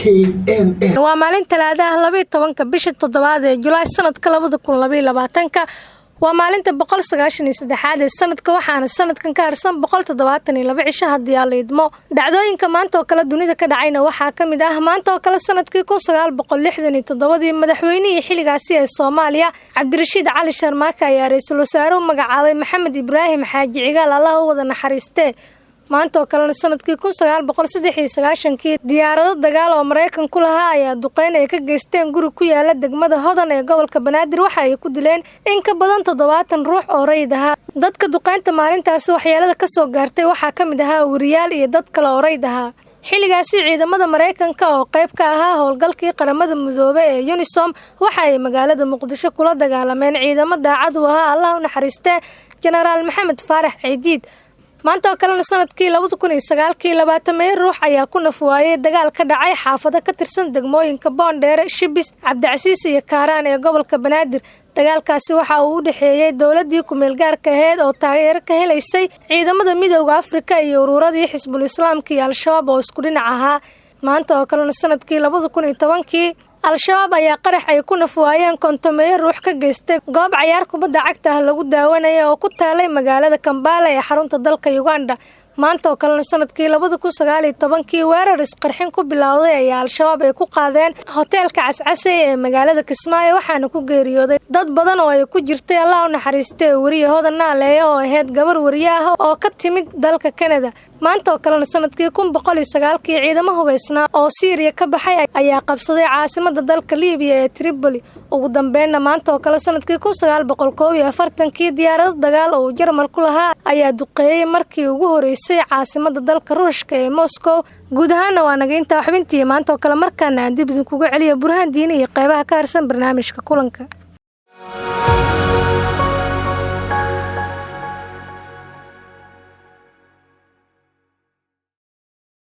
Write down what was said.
KNN. Waa maalin Talaadaha, 12-ka bisha toddobaad ee Julaay, sanadka 2022-ka. Waa maalinta 193aad ee sanadka, waxaana sanadkan ka harsan 172 cisho haddii Alla idmo. Dhacdooyinka maanta oo kale dunida ka dhacayna waxaa ka mid ah: maanta oo kale sanadkii 1967-dii, madaxweynihii xilligaasi ee Soomaaliya, Cabdirashiid Cali Sharmaake, ayaa ra-iisul wasaare u magacaabay Maxamed Ibraahim Xaaji Cigaal, Allah u wada naxariistee. Maanta oo kalena sanadkii 1993-kii, diyaarado dagaal oo Maraykan ku lahaa ayaa duqeyn ay ka geysteen guri ku yaala degmada Hodan ee gobolka Banaadir waxa ay ku dileen in ka badan 70 ruux oo rayid ahaa. Dadka duqeynta maalintaasi waxyeelada kasoo gaartay waxaa ka mid ahaa wariyaal iyo dad kale oo rayid ahaa. Xilligaasi ciidamada Maraykanka oo qayb ka ahaa howlgalkii Qaramada Midoobay ee UNISOM waxa ay magaalada Muqdisho kula dagaalameen ciidamo daacad u ahaa, Allah u naxariistee, Jenaraal Maxamed Faarax Ciidiid. Maanta oo kalena sanadkii 2009-kii, 20-meeyo ruux ayaa ku nafwaayey dagaal ka dhacay xaafado ka tirsan degmooyinka Boondheere, Shibis, Cabdicasiis iyo Kaaraan ee gobolka Banaadir. Dagaalkaasi waxa uu u dhexeeyey dowladii ku-meelgaarka aheyd oo taageero ka helaysay ciidamada Midowda Afrika iyo ururadii Xisbul Islaamka iyo Al-Shabaab oo isku dhinac ahaa. Maanta oo kalena sanadkii 2010-kii, Al-Shabaab ayaa qarax ay ku nafwaayeen 50-meeyo ruux ka geystay goob cayaar kubadda cagta ah lagu daawanaya oo ku taalay magaalada Kambala ee xarunta dalka Uganda. Maanta oo kalena sanadkii 2019-kii, weerar isqarxin ku bilowday ayaa Al-Shabaab ay ku qaadeen hoteelka Cascasey ee magaalada Kismaayo, waxaana ku geeriyooday dad badan oo ay ku jirtay, Allah u naxariistay, weriye Hodan Naaleeya oo ahayd gabar weriye ah oo ka timid dalka Canada. Maanta oo kalena sanadkii 1109-kii, ciidamo hubaysnaa oo Siiriya ka baxay ayaa qabsaday caasimada dalka Liibiya ee Tripoli. Ugu dambeynna maanta oo kale sanadkii 1941-kii, diyaarado dagaal oo uu Jarmal ku lahaa ayaa duqeeyey markii ugu horeysay caasimada dalka Ruushka ee Moscow. Guud ahaana waa naga intaa xubintii maanta oo kale. Markaana aan dib idinkugu celiya Burhaan Diini iyo qeybaha ka harsan barnaamijka kulanka.